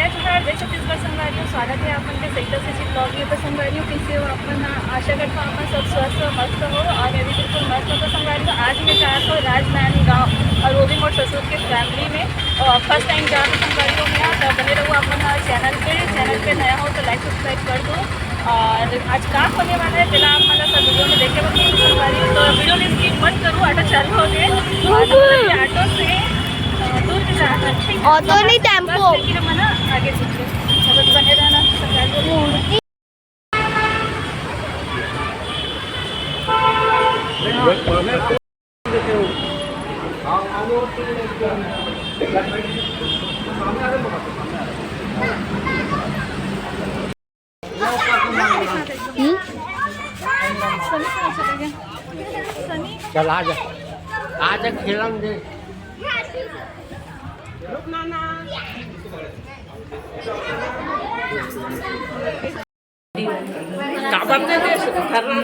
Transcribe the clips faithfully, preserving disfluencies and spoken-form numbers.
जोहार, जय छत्तीसगढ़ संगवारी हो, स्वागत है आप मन के सरिता से जी vlog में। तो संगवारी हो, कैसे हो आप मन? हाँ, आशा करता हूँ आप मन सब स्वस्थ हो, मस्त हो। और मैं भी बिल्कुल मस्त हूँ। तो संगवारी हो, आज मैं जा रहा हूँ राजनांदगांव, और वो भी मोर ससुर के फैमिली में। और फर्स्ट टाइम जा रहा हूँ संगवारी हो मैं, तो बने रहो आप मन चैनल पे। चैनल पे नया हो तो लाइक सब्सक्राइब कर दो। और आज का होने वाला है, पहला आप मन सब वीडियो में देखे बर संगवारी हो, तो वीडियो में स्किप मत करो। ऑटो चालू हो गए, और हम लोग ऑटो से, अ, दूर भी जा रहे हैं, ठीक है? ऑटो नहीं, टेम्पो। बस लेकिन हम ना आगे चलते हैं। तो बस बने रहना, सब्सक्राइब करो। चल, आ जा, आ जा, खेलन दे। काबर दे दे, धरना।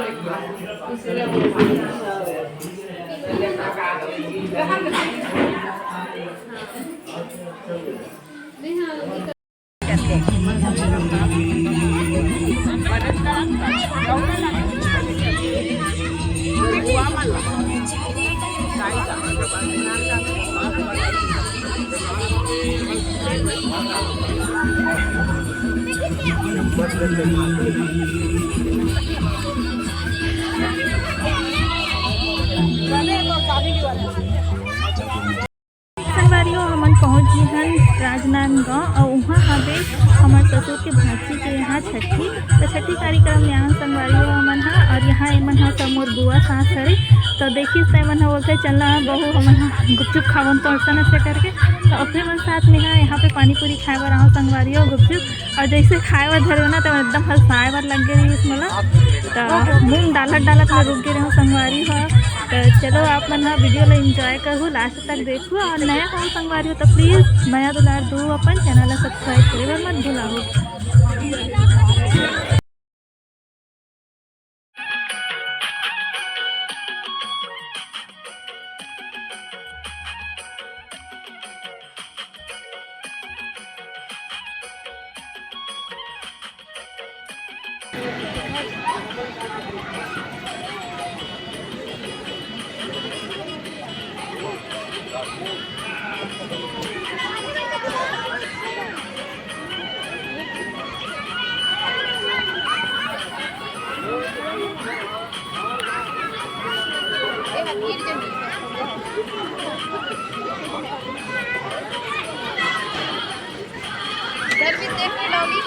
संगवारी हो, हमन पहुंच गे हन राजनांदगांव, अउ उहां हवे हमर ससुर के भांची के यहां छट्ठी। तो छट्ठी कार्यक्रम में आन संगवारी हो हमन हा, और यहां एमन हा सब मोर बुआ सास हरे। तो देखिस त एमन हा बोलथे, "चलना बहू, हमन हा गुपचुप खावन तो," ऐसा नशा करके। तो अपने मन साथ में हा यहां पे पानी पूरी खाए बर आहो संगवारी हो, गुपचुप। और जैसे खाए बर धरे ना, तो एकदम हंसाए बर लग गए रही उसमें ला। तो मुंह डालत डालत में रुक गए रहे संगवारी हो। तो चलो, आप मन हा वीडियो ला एंजॉय करू, लास्ट तक देखू, और नया हो संगवारी हो तो प्लीज मया दुलार दू, अपन चैनल ला सब्सक्राइब करे बर मत भुलाओ। इधर भी देख के डॉली।